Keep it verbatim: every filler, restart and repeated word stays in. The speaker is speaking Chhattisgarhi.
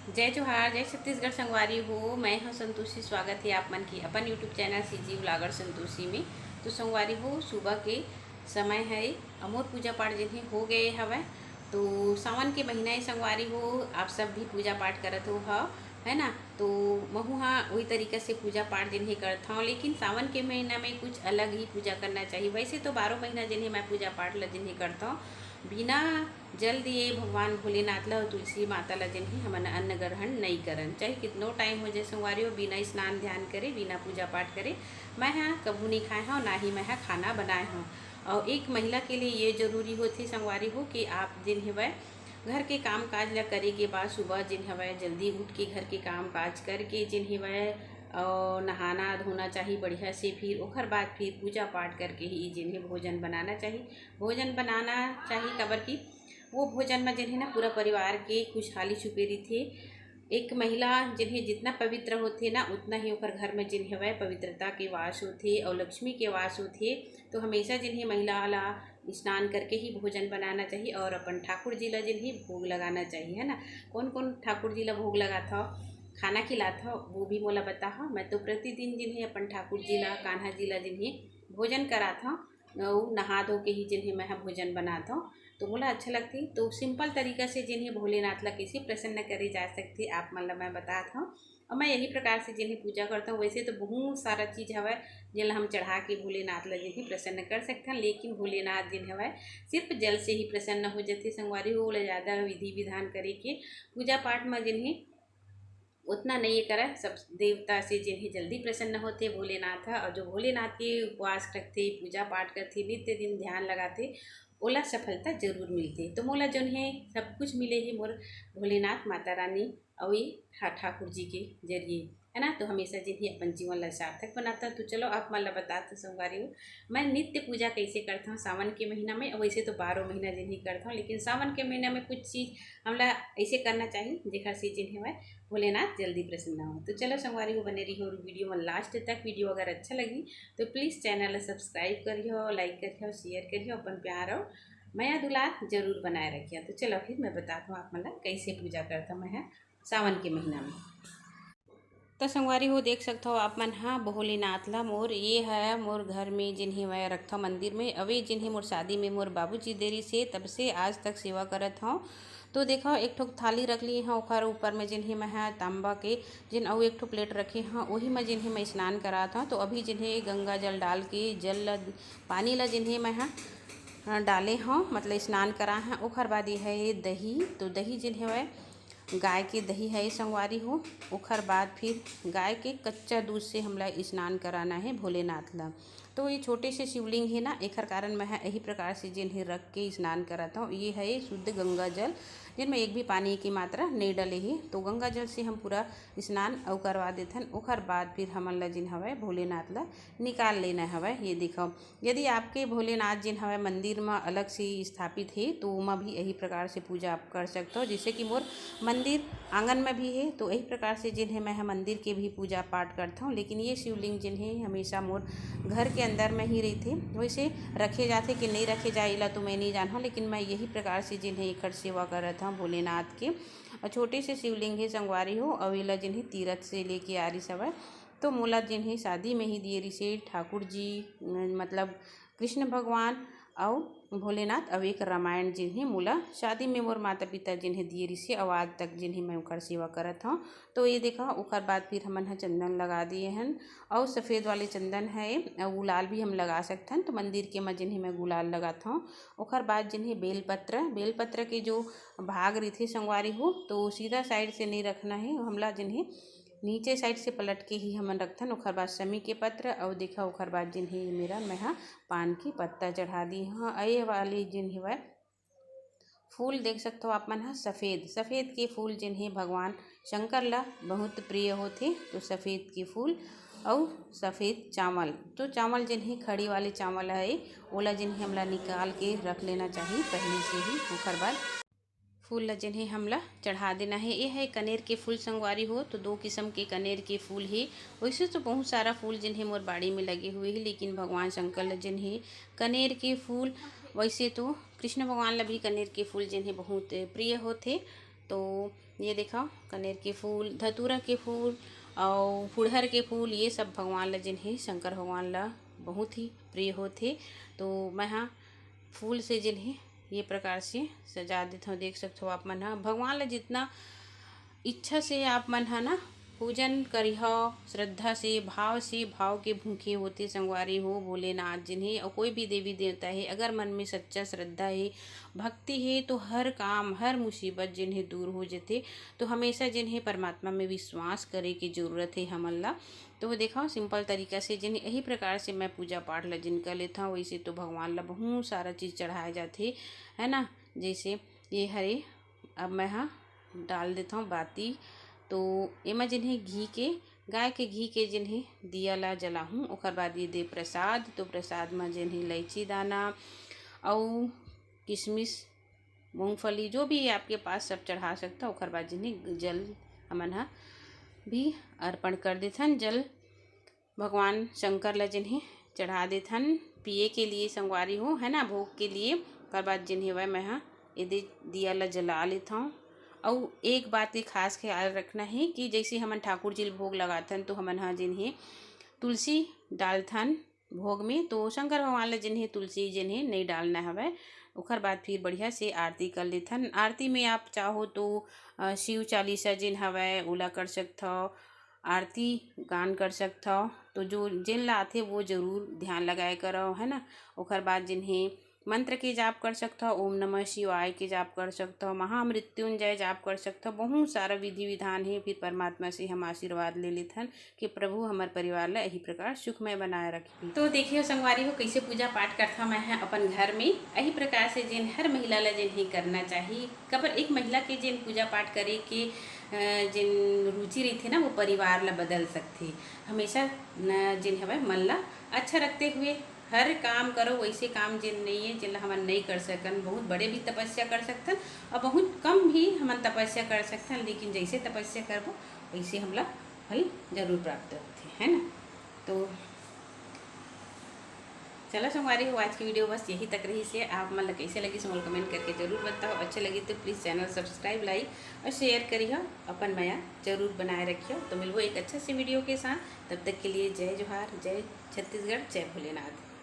जय जोहार, जय छत्तीसगढ़ संगवारी हो। मैं हूं संतोषी, स्वागत है आप मन के अपन YouTube channel CG vlogger Santoshi में। तो संगवारी हो, सुबह के समय है, अमोर पूजा पाठ जिन्हें हो गए हवय। तो सावन के महीना है संगवारी हो, आप सब भी पूजा पाठ करत हो हव, है ना? तो महू हा वही तरीका से पूजा पाठ जिन्हें करत हव, लेकिन सावन के महीना में कुछ अलग ही पूजा करना चाहिए। वैसे तो बारह महीना जिन्हें मैं पूजा पाठ ला जिन्हें करत हव, बिना जल दिए भगवान भोलेनाथ ला अउ तुलसी माता ला जिन्हें हमन अन्न ग्रहण नहीं करन, चाहे कितनो टाइम हो जाए संगवारी हो, बिना स्नान ध्यान करे, बिना पूजा पाठ करे मैं हा कभू नहीं खाए हव, ना ही मैं हा खाना बनाए हव। और एक महिला के लिए ये जरूरी होथे संगवारी हो कि आप जिन हवय घर के काम काज ला करे के बाद सुबह जिन हवय जल्दी उठ के घर के काम काज करके जिन हवय और नहाना धोना चाहिए बढ़िया से, फिर ओखर बाद फिर पूजा पाठ करके ही जिन है भोजन बनाना चाहिए। भोजन बनाना चाहिए, काबर कि वो भोजन में जिन है ना पूरा परिवार के खुशहाली छुपे रहिथे। एक महिला जिन है जितना पवित्र होथे ना, उतना ही ओकर घर में जिन हवय पवित्रता के वास होथे और लक्ष्मी के वास होथे। तो हमेशा जिन है महिला ला स्नान करके ही भोजन बनाना चाहिए और अपन ठाकुर जी ला जिन ही भोग लगाना चाहिए, है ना? कौन कौन ठाकुर जी ला भोग लगात हव, खाना खिलात हव, वो भी मोला बताहव। मैं तो प्रतिदिन जिन है अपन ठाकुर जी ला, कान्हा जी ला जिन ही भोजन करात हव, अउ नहा धो के ही जिन है मैं हा भोजन बनात हव। तो मोला अच्छा लगथे। तो सिंपल तरीका से जिन है भोलेनाथ ला कैसे प्रसन्न करे जा सकथे, आप मन ला मैं बतात हव। और मैं यही प्रकार से जिन है पूजा करत हव। वैसे तो बहुत सारा चीज हवय जेला हम चढ़ा के भोलेनाथ ला जिन है प्रसन्न कर सकथन, लेकिन भोलेनाथ जिन हवय सिर्फ जल से ही प्रसन्न हो जाथे संगवारी हो। ओला ज्यादा विधि विधान करे के पूजा पाठ में जिन है उतना नहीं करय। सब देवता से जिन है जल्दी प्रसन्न होथे भोलेनाथ ह, और जो भोलेनाथ के उपवास रखथे, पूजा पाठ करथे, नित्य दिन ध्यान लगाथे, ओला सफलता जरूर मिलथे। तो मोला जोन है सब कुछ मिले ही मोर भोलेनाथ माता रानी अउ ये ठा-, ठाकुर जी के जरिए, है ना? तो हमेशा जिन ही अपन जीवन ला सार्थक बनाता। तो चलो आप मन ला बतात हव संगवारी हो, मैं नित्य पूजा कैसे करता हूँ सावन के महीना में। और वैसे तो बारह महीना जिन ही करता हूँ, लेकिन सावन के महीना में कुछ चीज हमला ऐसे करना चाहिए जेकर से जिन है भोलेनाथ जल्दी प्रसन्न हो। तो चलो संगवारी हो, बने रहियो वीडियो में लास्ट तक। वीडियो अगर अच्छा लगी तो प्लीज चैनल ला सब्सक्राइब करियो, लाइक करियो, शेयर करियो, अपन प्यार और मया दुलार जरूर बनाए रखियो। तो चलो फिर मैं बतात हव आप मन ला कैसे पूजा करत हव मैं हा सावन के महीना में। त संगवारी हो, देख सकत हव आप मन हा भोलेनाथ ला। मोर ये है मोर घर में जिन ही मैं रखत हव मंदिर में, अउ ये जिन ही मोर शादी में मोर बाबूजी दे रिहिसे, तब से आज तक सेवा करत हव। तो देखव, एक ठो थाली रख लिए हव, ओखर ऊपर में जिन ही मैं हा तांबा के जिन अउ एक ठो प्लेट रखे हव, ओही में जिन ही मैं स्नान करात हव। तो अभी जिन ही गंगा जल डाल के जल ला, पानी ला जिन ही मैं हा, अ, डाले हव, मतलब स्नान कराए हव। ओखर बाद ये है ये दही, तो दही जिन हवय गाय के दही है संगवारी हो। ओखर बाद फिर गाय के कच्चा दूध से हमला स्नान कराना है भोलेनाथ ला। तो ये छोटे से शिवलिंग है ना, एखर कारण मैं हा यही प्रकार से जिन है रख के स्नान करत हव। ये है शुद्ध गंगा जल, जिनमें एक भी पानी की मात्रा नहीं डले है। तो गंगा जल से हम पूरा स्नान अउ करवा देथन। ओखर बाद फिर हमन ला जिन हवय भोलेनाथ ला निकाल लेना हवय। ये देखव, यदि आपके भोलेनाथ जिन हवय मंदिर म अलग से स्थापित हे, तो ओमा भी यही प्रकार से पूजा आप कर सकत हो। जैसे कि मोर मंदिर आंगन में भी हे, तो यही प्रकार से जिन हे मैं ह मंदिर के भी पूजा पाठ करत हव। लेकिन ये शिवलिंग जिन हे हमेशा मोर घर के अंदर में ही रहिथे। वैसे रखे जाथे कि नहीं रखे जाए, एला तो मैं नहीं जानहूँ, लेकिन मैं यही प्रकार से जिन हे एखर सेवा करत हव भोलेनाथ के। अउ छोटे से शिवलिंग हे संगवारी हो, अउ एला जिन हे तीरथ से लेके आ रिहिस हवय, तो मोला जिन हे शादी में ही दिए रिहिसे ठाकुर जी, मतलब कृष्ण भगवान अउ भोलेनाथ अउ एक रामायण जिन हे मोला शादी में मोर माता पिता जिन हे दिए रिहिसे, अउ आज तक जिन हे मैं ओखर सेवा करत हव। तो ये देखा, ओखर बाद फिर हमन ह चंदन लगा दिए हन, अउ सफेद वाले चंदन है, अउ गुलाल भी हम लगा सकथन। तो मंदिर के म जिन हे मैं गुलाल लगात हव। ओखर बाद जिन हे बेलपत्र, बेलपत्र के जो भाग रहिथे संगवारी हो, तो सीधा साइड से नहीं रखना है, हमला जिन हे नीचे साइड से पलट के ही हमन रखथन। ओखर बाद शमी के पत्र, अउ देखा, ओखर बाद जिन हे मेरा, मैं ह पान के पत्ता चढ़ा दी हव। अउ ये वाली जिन हेवय फूल देख सकत हो आप मन ह, सफेद, सफेद के फूल जिन हे भगवान शंकर ला बहुत प्रिय होथे। तो सफेद के फूल अउ सफेद चावल, तो चावल जिन हे खड़ी वाले चावल है, ओला जिन हे हमला निकाल के रख लेना चाहिए पहले से ही। ओखर बाद फूल ला जिन हे हमला चढ़ा देना हे। ये है कनेर के फूल संगवारी हो, तो दो किस्म के कनेर के फूल हे। वैसे तो बहुत सारा फूल जिन हे मोर बाड़ी में लगे हुए हे, लेकिन भगवान शंकर ला जिन हे कनेर के फूल, वैसे तो कृष्ण भगवान ला भी कनेर के फूल जिन हे बहुत प्रिय होथे। तो ये देखा, कनेर के फूल, धतूरा के फूल अउ फुड़हर के फूल, ये सब भगवान ला, जिन हे शंकर भगवान ला बहुत ही प्रिय होथे। तो मैं हा फूल से, जिन हे, ये प्रकार से सजा देथव। देख सकथव आप मन हा, भगवान ला जितना इच्छा से आप मन हा ना पूजन करिहव, श्रद्धा से, भाव से, भाव के भूखे होथे संगवारी हो भोलेनाथ, जिन हे, अउ कोई भी देवी देवता हे, अगर मन में सच्चा श्रद्धा हे, भक्ति हे, तो हर काम, हर मुसीबत, जिन हे, दूर हो जथे। तो हमेशा, जिन हे, परमात्मा में विश्वास करे के जरूरत हे हमन ला। तो देखव, simple तरीका से, जिन हे, यही प्रकार से मैं पूजा पाठ ला, जिन कर लेथव, वैसे तो भगवान ला बहुत सारा चीज़ चढ़ाए जाथे, है ना। जैसे ये हरे, अब मैं हा डाल देथव बाती। तो एमा, जिन हे, घी के, गाय के घी के, जिन हे, दिया ला जलाहूँ। ओकर बाद ये दे प्रसाद, तो प्रसाद म, जिन हे, इलायची दाना अउ किशमिश, मूंगफली, जो भी आपके पास, सब चढ़ा सकथव। ओकर बाद, जिन हे, जल हमन हा भी अर्पण कर देथन, जल भगवान शंकर ला, जिन हे, चढ़ा देथन पिए के लिए संगवारी हो, है ना, भोग के लिए। ओकर बाद, जिन हेवय, मैं हा एदे दिया ला जला लेथव। अउ एक बात के खास ख्याल रखना हे कि जैसे हमन ठाकुर जी ल भोग लगाथन, तो हमन हा, जिन हे, तुलसी डालथन भोग में। तो शंकर भगवान ला, जिन हे, तुलसी, जिन हे, नहीं डालना हवय। ओकर बाद फिर बढ़िया से आरती कर लेथन। आरती में आप चाहो तो, अ, शिव चालीसा, जिन हवय, ओला कर सकथव, आरती गान कर सकथव। तो जो, जिन ला आथे, वो जरूर ध्यान लगाए करव, है ना। ओकर बाद, जिन हे, मंत्र के जाप कर सकथव, ओम नमः शिवाय के जाप कर सकथव, महामृत्युंजय जाप कर सकथव। बहुत सारा विधि विधान हे। फिर परमात्मा से हम आशीर्वाद ले लेथन कि प्रभु हमर परिवार ला यही प्रकार सुखमय बनाए रखही। तो देखियो संगवारी हो, कैसे पूजा पाठ करथव मैं ह अपन घर में। यही प्रकार से, जिन हर महिला ला, जिन हे, करना चाही। काबर, एक महिला के, जिन पूजा पाठ करे के, अ, जिन रुचि रहिथे ना, वो परिवार ला बदल सकथे। हमेशा न, जिन हवय, मन ला अच्छा रखते हुए हर काम करो। वैसे काम, जिन नहीं है, जिन ला हमन नहीं कर सकन। बहुत बड़े भी तपस्या कर सकथन अउ बहुत कम भी हमन तपस्या कर सकथन, लेकिन जैसे तपस्या करबो, वैसे हमला फल जरूर प्राप्त होथे, है ना। तो चलो संगवारी हो, आज की video बस यही तक रहिस हे। आप मन ला कैसे लगिस, मोला comment करके जरूर बताओ। अच्छा लगी तो please channel subscribe, like अउ share करिहो। अपन मया जरूर बनाए रखियो। तो मिलबो एक अच्छा से video के साथ। तब तक के लिए जय जोहार, जय छत्तीसगढ़, जय भोलेनाथ।